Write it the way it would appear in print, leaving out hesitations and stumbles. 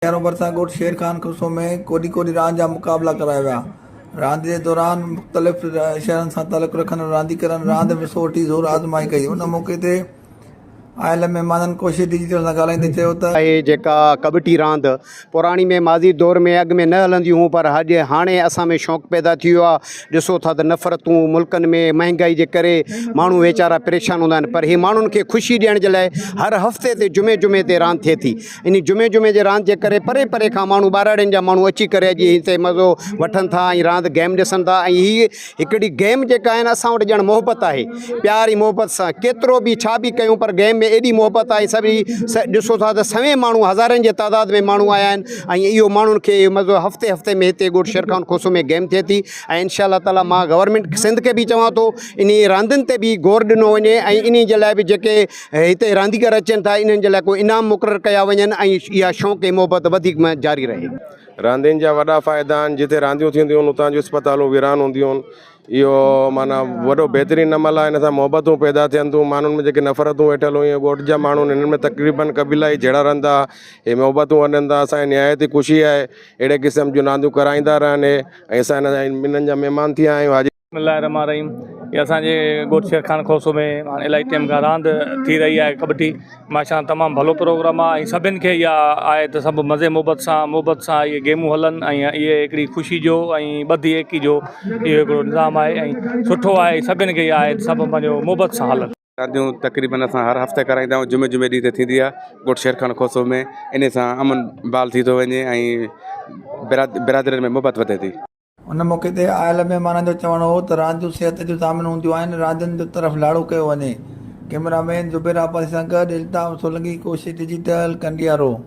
ڪنڊيارو ڀرسان ڳوٺ شير خان کوسو ۾ ڪوڏي ڪوڏي راند جا مقابلا ڪرايا ويا. راند جي دوران مختلف شهرن سان تعلق رکندڙ رانديگرن راند ۾ حصو وٺي زور آزمائي ڪئي. ان موقعي تي آيل مهمانن ڪوشش ڊجيٽل سان ڳالهائيندي چيو ته. آهي جيڪا ڪٻٽي راند پراڻي ۾ ماضي دور ۾ اڳ ۾ نه هلنديون هيون پر اڄ هاڻي اسان ۾ شوق پيدا ٿي ويو آهي ڏسو ٿا ته نفرتون ملڪن ۾ مهنگائي جي ڪري ماڻهو ويچارا پريشان هوندا آهن پر هي ماڻهن کي خوشي ڏيڻ جي لاء هر هفتي تي جمعي جمعي تي راند ٿئي ٿي انهي جمعي جمعي جي راند جي ڪري پري پري کان ماڻهو ٻهراڙين جا ماڻهو اچي ڪري اڄ هتي مزو وٺن ٿا ۽ راند گيم ڏسن ٿا ۽ هي هڪڙي گيم جيڪا آهي نه اسان وٽ ڄڻ محبت آهي پيار ۽ محبت سان ڪيترو به ڇا به ڪيون پر گيم ۾ ايڏي محبت آهي سڀ ڏسو ٿا ته سوين ماڻهو هزارن جي تعداد ۾ ماڻهو آيا آهن ۽ اهو ماڻهن کي اهو مزو هفتي هفتي ۾ هتي ڳوٺ شير خان کوسو ۾ گيم ٿئي ٿي ۽ انشاء الله تعالي مان گورنمينٽ سنڌ کي به چوان ٿو انهي راندين تي به غور ڏنو وڃي ۽ انهي جي لاء به جيڪي هتي رانديگر اچن ٿا انهن جي لاء ڪو انعام مقرر ڪيا وڃن ۽ اها شوق ۽ محبت وڌيڪ جاري رهي. راندين جا وڏا فائدا آهن جتي رانديون ٿينديون آهن اتان جون اسپتالون ويران هونديون آهن اهو معنيٰ وڏو بهترين عمل آهي ان سان محبتون پيدا ٿين ٿيون ماڻهن ۾ جيڪي نفرتون ويٺل هيون ڳوٺ جا ماڻهو هنن ۾ تقريبن قبيلائي جهيڙا رهندا هئا هي محبتون وڌن ٿا اسان کي نهايت ئي خوشي آهي اهڙي قسم جون رانديون ڪرائيندا رهن هي ۽ اسان هنن جا مهمان ٿيا آهيون حاجي بسم الله الرحمٰن الرحيم هي اسان جي ڳوٺ شير خان کوسو ۾ هاڻي الاهي ٽيم کان راند ٿي رهي آهي ڪٻڊي ماشاء الله تمام ڀلو پروگرام آهي ۽ سڀني کي اها آهي ته سڀ مزي محبت سان محبت سان اهي گيمون هلن ۽ اهي هڪڙي خوشي جو ۽ ٻڌي ايڪي جو اهو هڪڙو نظام آهي ۽ سٺو آهي سڀني کي اها آهي ته سڀ پنهنجو محبت سان هلن. رانديون تقريبن اسان هر هفتي ڪرائيندا آهيون جمعي جمعي ڏينهن تي ٿيندي آهي ڳوٺ شير خان کوسو ۾ انهي سان امن بحال ٿي ٿو وڃي ۽ برادرين ۾ محبت وڌي ٿي. ان موقعي تي آيل مهمانن جو چوڻ هو ته رانديون صحت جون ضامن هونديون آهن، راندين جو طرف لاڙو ڪيو وڃي. ڪئميرا مين زبير عباسي سان گڏ الطاف سولنگي، ڪوشش ڊجيٽل، ڪنڊيارو.